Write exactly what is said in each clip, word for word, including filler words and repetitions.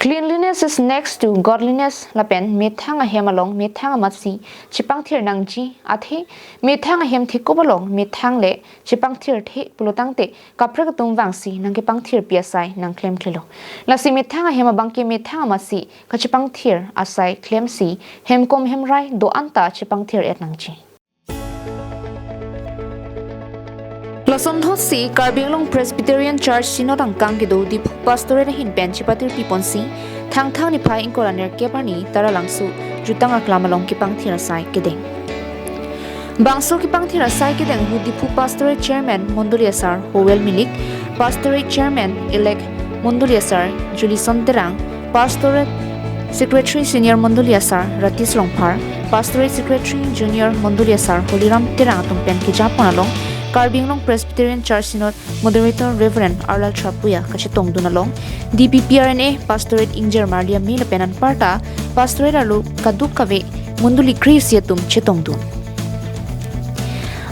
Cleanliness is next to godliness lapen methang ahem along methang amatsi chepangthir nangji, athe methang ahem thekup along methang le chepangthirthe pulotangte kaprek atum vangsi nangkepangthirpi asai nangklemklelo. Lasi methang ahem abangke methang amatsi kachepangthir asai klemsi hemkom hemrai do-anta chepangthir-et nangji. Lason thotsi Karbi Anglong Presbyterian Church Synod angkang kedo Diphu Pastorate ahin pen chepatirpi ponsi Thangthang niphai ingkoi ra nerkep arni Taralangso jutang aklam along kepangthir asai kedeng. Bangso kepangthir asai kedeng ahut Diphu Pastorate Chairman Mondoli Asar Howel Milik, Pastorate Chairman Elect Mondoli Asar Julison Terang, Pastorate Secretary Senior Mondoli Asar Ratis Rongphar, Pastorate Secretary Junior Mondoli Asar Holiram Terang atum pen kejapon along Karbi Anglong Presbyterian Church Synod Moderator Reverend R Lalchharpuia kachetongdun along D P P R N A Pastorate Ingjer Marli Amei lapen anparta Pastorate arlo kadokave Mondoli kre-isi atum chetongdun.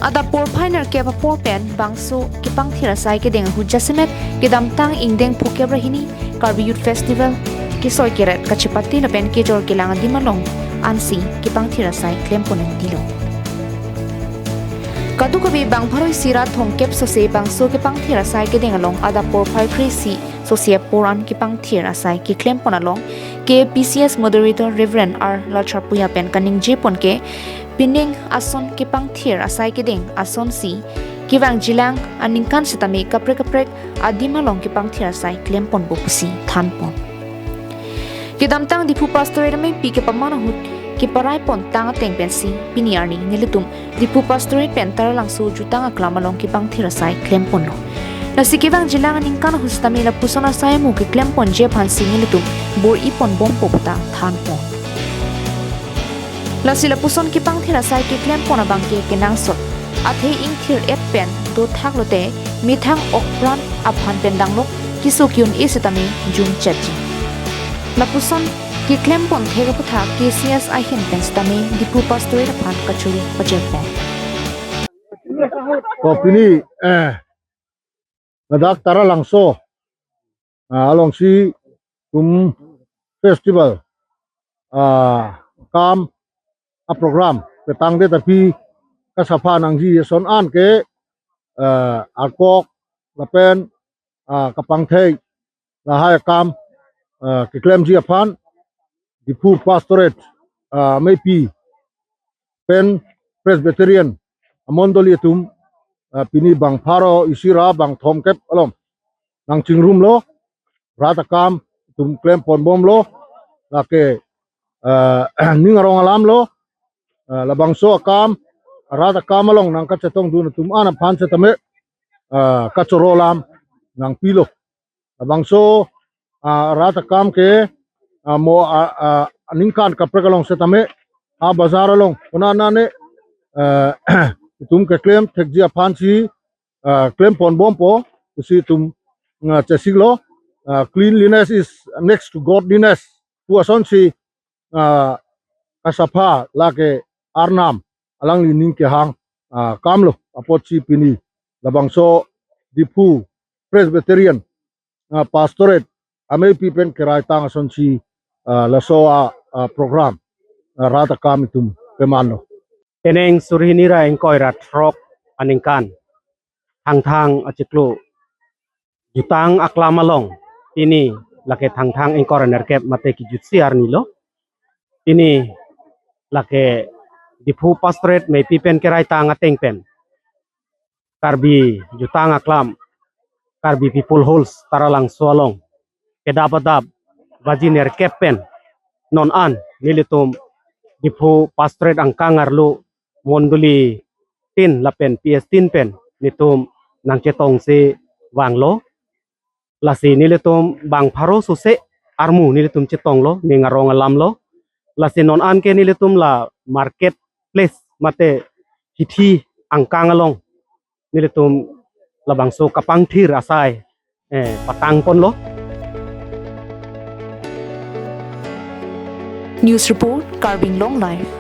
Adap porphai nerkep apor pen bangso kepangthir asai kedeng ahut jasemet kedamtang ingdeng phokep ra hini Karbi Youth Festival kesoi keret kachepate lapen kejor kelang adim along ansi kepangthir asai klempon nangdilo. Kadokave bang pharo isi ra thomkep sose bangso kepangthir asai kedeng along adap porphai kre-isi sose apor an kepangthir asai keklempon along K A P C S Moderator Reverend R Lalchharpuia pen kaningjepon ke pining ason kepangthir asai kedeng asonsi kevangjilang aningkan setame kaprek kaprek adim along kepangthir asai klemponpo pusi thanpon. Kedamtang Diphu Pastorate amepi kepaman ahut keparaipon tang ateng pensi pini arni nelitum Diphu Pastorate pen Taralangso jutang aklam along kepangthir asai klemponlo. Lasi kevangjilang aningkan ahut setame lapuson asai amu keklemponji aphansi nelitum bor-iponbompo puta thanpon. Lasi lapuson kepangthir asai keklempon abangke kenangsot, athe ingthir-et pen dothak lote methang okpran aphan pen danglok keso ke-un-e setame jumchetji. Lapuson keklempon thek aputhak K C S ahin pen setame Diphu Pastorate aphan kachoro pajirpon. Ko pini, eh, ladak Taralangso, ah, alongsi tum festival, ah, kam aprogram petangdet aphi kasapha nangji ason an ke, eh, arkok lapen, ah, kapangthek lahai akam, ah, keklemji aphan Diphu Pastorate, ah, amepi pen Presbyterian amondoli atum, ah, pini bang pharo isi ra bang thomkep along nangchingrumlo, rat akam atum klemponbomlo, lake, ah, ning arong alamlo, ah, labangso akam, rat akam along nangkachetongdun atum an aphan setame, ah, kachoro alam nangpilo. Labangso, ah, rat akam ke, ah, mo, ah, ah, aningkan kaprek along setame, ah, bazar along konatne, eh, itum keklem thekji aphansi, ah, klemponbompo pusi itum, ah, chesiklo, ah, cleanliness is next to godliness pu asonsi, ah, kasapha lake Arnam alangli ning kehang, ah, kamlo apotsi pini labangso Diphu Presbyterian, ah, Pastorate amepi pen keraitang asonsi, ah, laso a, ah, program, ah, rat akam itum pemanlo. Penang suri hini ra ingkoi ra throk aningkan Thangthang achiklo jutang aklam along pini lake Thangthang ingkoi ra nerkep mate kejutsi arnilo. Pini lake Diphu Pastorate amepi pen keraitang ateng pen Karbi jutang aklam, Karbi People Halls Taralangso along kedap adap baji nerkep pen non an nelitum Diphu Pastorate angkang arlo mondoli tin lapen P S tin pen nelitum nangchetongsi vanglo. Lasi nelitum bang pharo sose armu nelitum chetonglo, ning arong alamlo. Lasi non an ke nelitum la market place mate hithi angkang along nelitum labangso kapangthir asai, eh, patangponlo. News report, Karbi Anglong Live.